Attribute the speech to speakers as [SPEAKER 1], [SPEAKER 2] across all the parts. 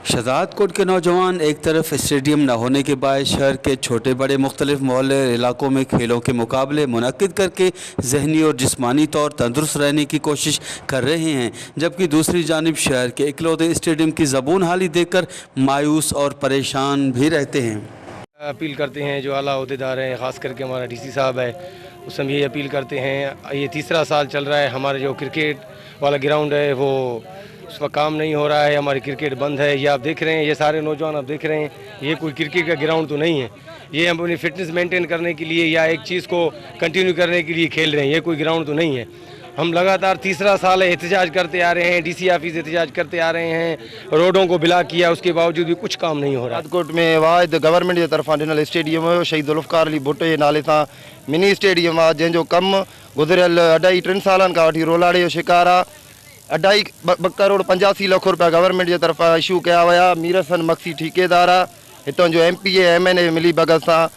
[SPEAKER 1] शहजादकोट के नौजवान एक तरफ स्टेडियम न होने के बायस शहर के छोटे बड़े मुख्तलिफ मोहल्ले और इलाकों में खेलों के मुकाबले मुनअकिद करके ज़हनी और जिस्मानी तौर तंदुरुस्त रहने की कोशिश कर रहे हैं, जबकि दूसरी जानिब शहर के इकलौते स्टेडियम की ज़बून हाली देखकर मायूस और परेशान भी रहते हैं।
[SPEAKER 2] अपील करते हैं जो आला अहदेदार हैं, ख़ास करके हमारा डीसी साहब है, उससे हम यही अपील करते हैं। ये तीसरा साल चल रहा है, हमारे जो क्रिकेट वाला ग्राउंड है वो उस पर काम नहीं हो रहा है, हमारी क्रिकेट बंद है। ये आप देख रहे हैं, ये सारे नौजवान आप देख रहे हैं, ये कोई क्रिकेट का ग्राउंड तो नहीं है। ये हम अपनी फ़िटनेस मेंटेन करने के लिए या एक चीज़ को कंटिन्यू करने के लिए खेल रहे हैं, ये कोई ग्राउंड तो नहीं है। हम लगातार तीसरा साल है एहतजाज करते आ रहे हैं, डीसी ऑफिस एहतजाज करते आ रहे हैं, रोडों को ब्लॉक किया, उसके बावजूद भी कुछ काम नहीं हो रहा।
[SPEAKER 3] शहजादकोट में वाहिद गवर्नमेंट जे तरफ़ां ॾिनल स्टेडियम हुयो, शहीद ज़ुल्फ़कार अली भुट्टो जे नाले सां मिनी स्टेडियम आहे, जंहिंजो कमु गुज़िरियल अढाई टिनि सालनि खां वठी रोलाड़े जो शिकार आहे। अढाई ॿ करोड़ 85 लख रुपया गवर्नमेंट जे तरफ़ां इशू कया विया। मीर हसन मक्सी ठीकेदार आहे, हितां जो M P A M N A मिली भगत सां,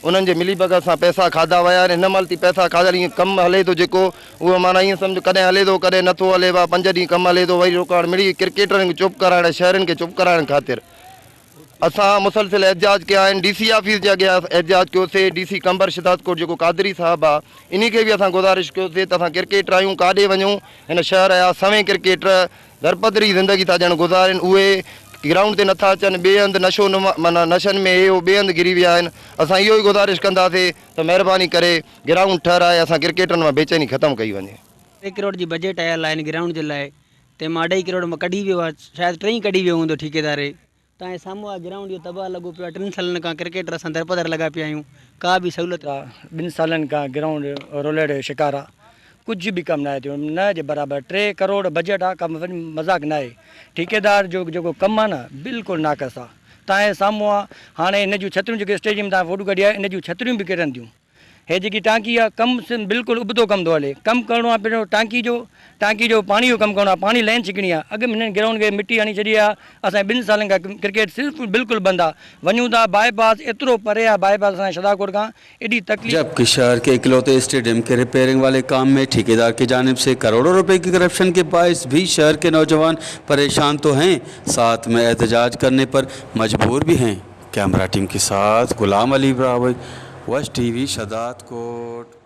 [SPEAKER 3] उन्हनि जे मिली भगत सां पैसा खाधा विया आहिनि। हिन महिल ताईं पैसा खाधल ईअं कमु हले थो जेको, उहो माना ईअं सम्झो कॾहिं हले थो कॾहिं नथो हले, बा 5 ॾींहं कमु हले थो वरी रोकावट मिड़ी। क्रिकेटरनि खे चुप कराइण, शहरनि खे चुप कराइण ख़ातिर असां मुसलसिल एहतजाज कया आहिनि। डी सी ऑफिस जे अॻियां एहतजाज कयोसीं, डी सी कंबर शहजादकोट जेको कादरी साहिबु आहे, इन खे बि असां गुज़ारिश कयोसीं त असां क्रिकेटर आहियूं, काॾे वञूं? हिन शहर जा सवें क्रिकेटर दरपदरी ज़िंदगी था ॼण गुज़ारनि, उहे ग्राउंड ते नथा अचनि, ॿिए हंधि नशो नुमा माना नशनि में इहो ॿिए हंधि घिरी विया आहिनि। असां इहो ई गुज़ारिश कंदासीं त महिरबानी करे ग्राउंड ठहिराए असां क्रिकेटरनि मां बेचैनी ख़तमु कई वञे।
[SPEAKER 4] 3 करोड़ जी बजट आयल आहे हिन ग्राउंड जे लाइ, तंहिं मां 2.5 करोड़ मां कढी वियो आहे, शायदि 3 ई कढी वियो हूंदो ठीकेदार। तव्हांजे साम्हूं आहे ग्राउंड इहो तबाह लॻो पियो आहे। 3 सालनि खां क्रिकेटर असां दरपदर लॻा पिया आहियूं, का बि सहूलियत।
[SPEAKER 5] 2 सालनि खां ग्राउंड रोलड़ जो शिकार आहे, कुझु बि कमु न आहे थियो, न जे बराबरि। 3 करोड़ बजट आहे, कमु मज़ाक न आहे। ठीकेदार जो जेको कमु आहे न बिल्कुलु नाक़िस आहे, तव्हांजे साम्हूं आहे। हाणे हिन जूं छतरियूं जेके स्टेडियम तव्हां फोटो कढी आहे, इन जूं छतरियूं बि किरनि थियूं। हे जेकी टांकी आहे, कमु बिल्कुलु उबतो कमु थो हले। कमु करिणो आहे पहिरियों टांकी जो पाणी जो कमु करिणो आहे, पाणी लाइन छिकणी आहे। अॻु में हिननि ग्राउंड खे मिटी हणी छॾी आहे। असांजे 2 सालनि खां क्रिकेट सिर्फ़ु बिल्कुलु बंदि आहे। वञूं था बाईपास, एतिरो परे आहे बाईपास असांजे शहजादकोट खां, एॾी तकलीफ़।
[SPEAKER 1] जबकि शहर के इकलौते स्टेडियम के रिपेयरिंग वाले काम में ठेकेदार की जानिब से करोड़ों रुपए की करप्शन के बायस भी शहर के नौजवान परेशान तो हैं, साथ में एहतजाज करने पर मजबूर भी हैं। कैमरा टीम के साथ गुलाम अली ब्रावई, वश टीवी, शहजादकोट।